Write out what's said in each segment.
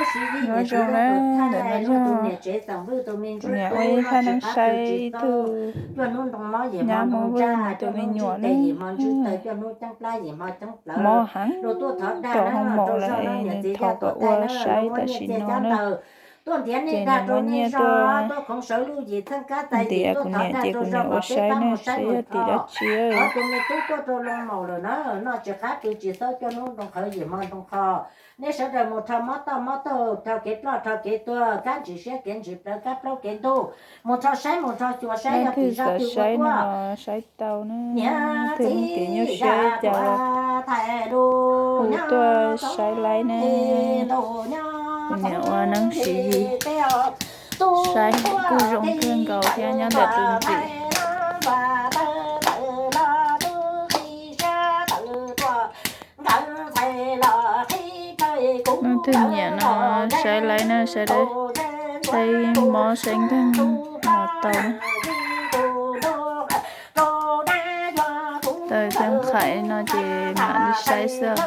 Nyob zoo na, ntawm no yog tus niam ua ib thaj neeb saib ib tug nyab Hmoob Vwj nws tus me nyuam na. Mob heev, rau hoo maum lawm es nws thov kom ua saib tam sim no na. Ces nws muab nyiaj tuaj ntiav kuv niam ces kuv niam ua saib na, saib yog tim dab tsi. Noj tsis qab pw tsis xaub cuaj hnub nroo qhawv yim hmo nroo qho. Nej sawv daws mus rho mob toj mob taug, rho kev ploj rho kev tuag, kab ntsis siab kev ntsis plawv, kab plaub kev ntug, mus rho saib mus rho xyuas saib yog tim zaj twg ua tuaj. Saib tau na, leej twg leej twg nyuaj siab cas hu tuaj saib laib ne. Kuv niam ua neeb siv yis, saib kuj zoo kawg nkaus thiab nyob ntawm tus ntxim. Leej twg nyiam no saib laib na, saib laib, saib mob saib nkeeg los tau na. Tawm cov nqaim no ces mam li saib xwb.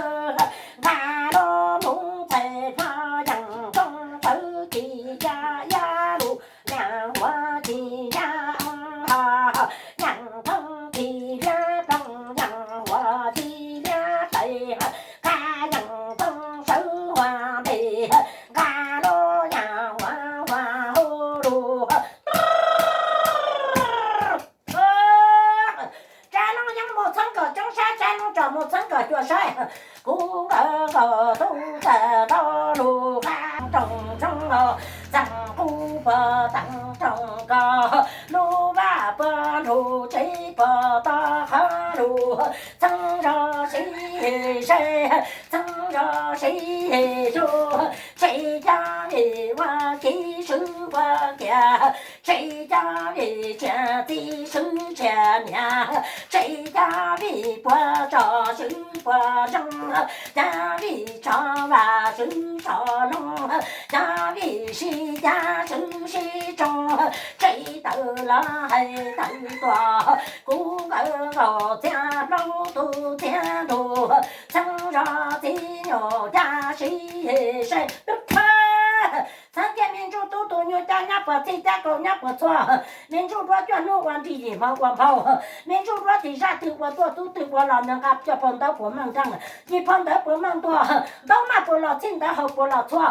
Tsav loo nyob mus txheeb kom coob sab, tsav loo tsom mus txheeb kom cuag saib. Kuv nkawd nkaus tub tag nrho lug qab rooj tshoob, txeev qub puag teev rooj ko, lub vaj puag nrug tsev puag toj qhov lug, txheeb zog siv saib, txheeb zog siv zug, tseem cov vij ua kev swb ua kiag, tseem cov vij txiav txim swb txiav niam, tseem cov vij puag tso swb puag zoo, cov vij tso vam swb tso loo, cov vij sib cab swb sib tsoo, tseem tawm los hais tawm tuaj, kuv nkawd nkaus txiav plaub tug txiav ntug, txheeb zog txiv nyuj cab siv saib. Txheeb kiag me ntsuj tub tus nyuj cab nyob puag txij cab kaus nyob puag txhua, me ntsuj duab cuaj hnub ua nrig yim hmo ua nphau, me ntsuj duab tim zaj twg ua tuaj tub twg ua los nws nqa cuaj phau ntawv puas meej nreej, yim phau ntawv puas meej ntuag, ntaub maj puas los txhij ntawv haus puas los txhua.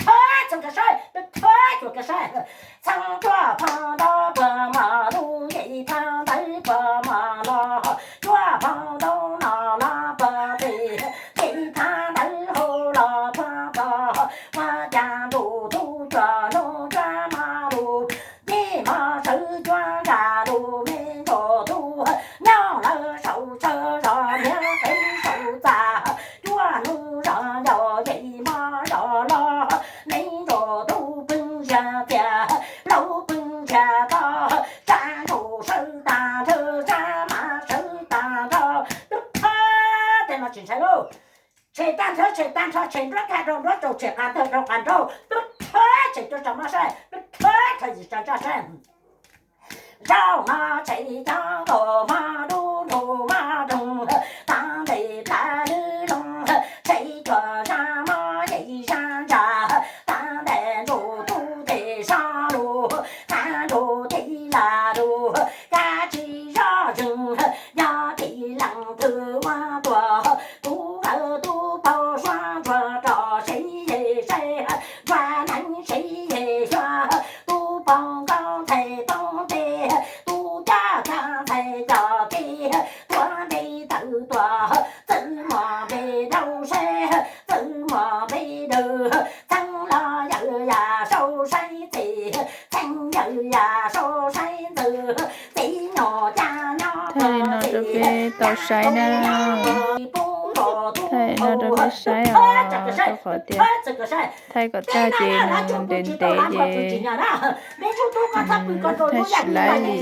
Txheeb kiag saib, txheeb cuag kiag saib. Txheeb cuaj phau ntawv puag mos lug, yim phau ntawv puag mos los, cuaj phau ntawv no los puag tim, yim phau ntawv haus los puag tod, ua cas ntuj tub cuaj hnub cuaj mos lug, yim mos sawv cuaj ntsag lug me ntuj tub, nyob lawv saum tsawv zos niam qev saum txaj, cuaj hnub zos ncaus yim mos zos los, me ntuj tub pw ntsiag tiag, laus pw ntsiag to, tsab ntsuj sawv tag nrho, tsab mab sawv tag nrho. Tej no tsis ntshai lauj. Tshem tag nrho, tshem tag nrho, tshem nruab kaj rau nruab rau, tshem qas ntawg rau qas nraug, tshem cuaj tsa mab saib, rho yim tsa ntsaj saib. Zaum no tshem cov nkaus mab dub nrug mab doog, tav ntes plab lwb loo, tshem cuag zaj mab yim zaj ntsa, tav ntes ntsuj tub tes sab lug, tav ntsuj tis lam lug, kab tsis zoj zeeg, yog tim leej twg ua tuag, kuv nkawd tub paug suab ntsuag rau siv saib, ntsuag neeb siv xyuas, tub paug nkaus ntxhais toob tes, tub coj cov ntxhais cov kev, tuav npe tawm tuaj, txwm muaj npe rau saib, txwm muaj npe daws, txheeb los yawm yam sau saib txim, txheeb yawm yam sau saib ntxwv, txiv nyuj cab nyob puag tim, tau saib na. Thaij no rau peb saib os, rau qhov tias thaij kom tag ces nws ntev ntev ces thaij tsis laib li.